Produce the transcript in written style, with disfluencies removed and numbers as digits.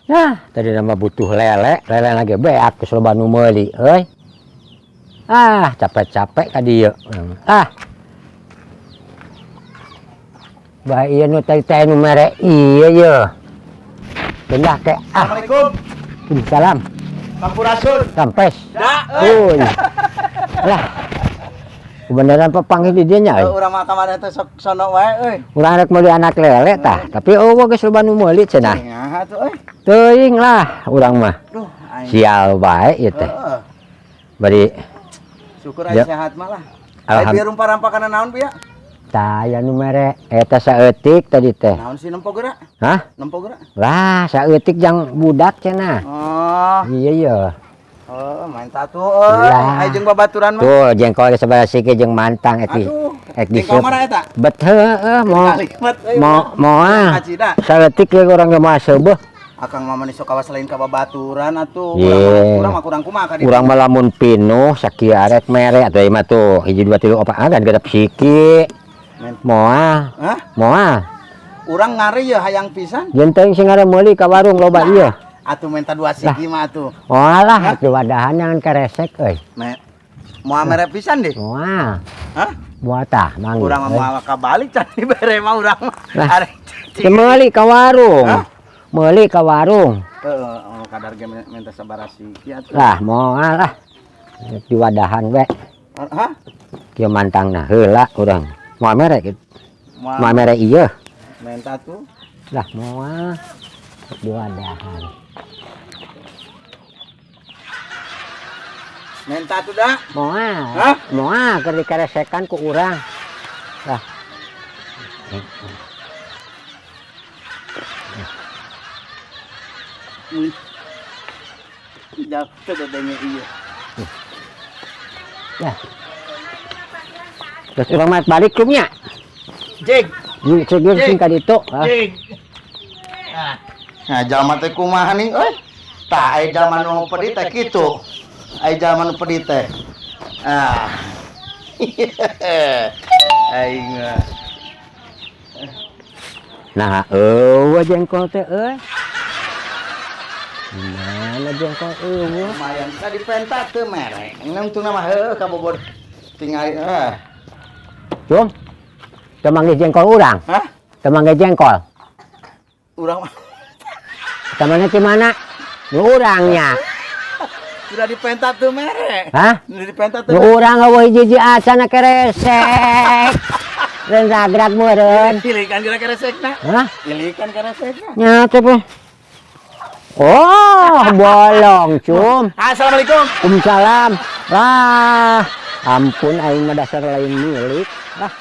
Nah, tadi nama butuh lele, lele lagi beak geus loba nu meuli euy. Ah, capek-capek ka dieu. Ah. Bae ieu nu tadi teh nu mere ieu ye. Pindah ke ah. Assalamualaikum. Salam. Sampurasun. Rampes. Da, euy. Lah. Kebenaran papanggih di dieu nya euy. Urang mah kamari teh sok sono wae euy. Urang rek meuli anak lele tah, tapi eueuh geus loba nu meuli cenah. Nya atuh euy. Teuing lah urang mah. Duh, aing. Sial bae ieu teh. Heeh. Bari Syukur aing Ya. sehat mah lah. Ai bieu rumpah-rampakana naon bieu? Tah aya nu mere eta saeutik tadi teh. Naon sih nempo geura? Hah? Nempo geura? Lah, saeutik jang budak cenah. Oh. Iya iya. Oh, main tatu euy. Lah. Ai jeung babaturan mah. Tuh, jengkol ge sabaraha siki jeung mantang eti. Aduh. Ek Jengkol diseup. mana eta? Bet heueuh mo Kalimat euy. mo moal. Kacida. Saeutik ge urang ge moal seubeuh. Akang mah mani sok kawas lain ka babaturan atuh. Ye. Urang mah kurang kumaha ka ditu. Urang mah lamun pinuh sakieu arek mere atuh ieu mah tuh hiji dua tilu opat ah dan genep siki. Men. Moal. Hah? Moal. Urang ngare ye hayang pisan. Jeung teuing sing ngare meuli ka warung loba ieu. Atuh minta dua siki mah atuh. Moal lah atuh wadahan jangan keresek euy. Me moal mere pisan deh. Moal. Hah? Moal tah mang. Urang mah moal kabalik can dibere mah urang mah. Lah. Arek Teu meuli ka warung. Hah? Meuli ka warung. Heeh, oh, kadar ge minta sabaraha siki atuh. Lah moal lah. Di wadahan we. Hah? Kieu mantangna heula urang. Moal mere kitu. Moal Moal mere ieu. Minta tuh. Lah moal di wadahan. Minta tuh dah. Moal. Hah? Moal keur dikeresekan ku urang. Lah. Jauh tuh dedenya iya. Ya. Terus urang mah balik kumnya. Jig. Jig, jig, jig, sing ka ditu. Ah. Jig. Nah, jalma teh kumaha nih euy? Tah aya jalma nu pedit teh kitu. Aya jalma nu pedit teh. Ah. Aing mah. Nah, eueuh jengkol teh euy. Mana jengkol eueuh? Lumayan tadi penta teu mere. Nang teu mah heueuh ka bobor tingali ah. Cung. Teu manggih jengkol urang? Hah? Teu manggih jengkol. Urang mah. Temannya di mana? Nu urangnya. Sudah dipenta teu mere. Hah? Sudah dipenta teu. Nu urang eueuh hiji-hiji acan keresek. Reun ragrag meureun. Ilikan geura keresekna. Hah? Ilikan keresekna. Nya teh po. Oh, bolong, Cum. Assalamualaikum. Waalaikumsalam. Lah, ampun aing mah dasar lain milik. Lah.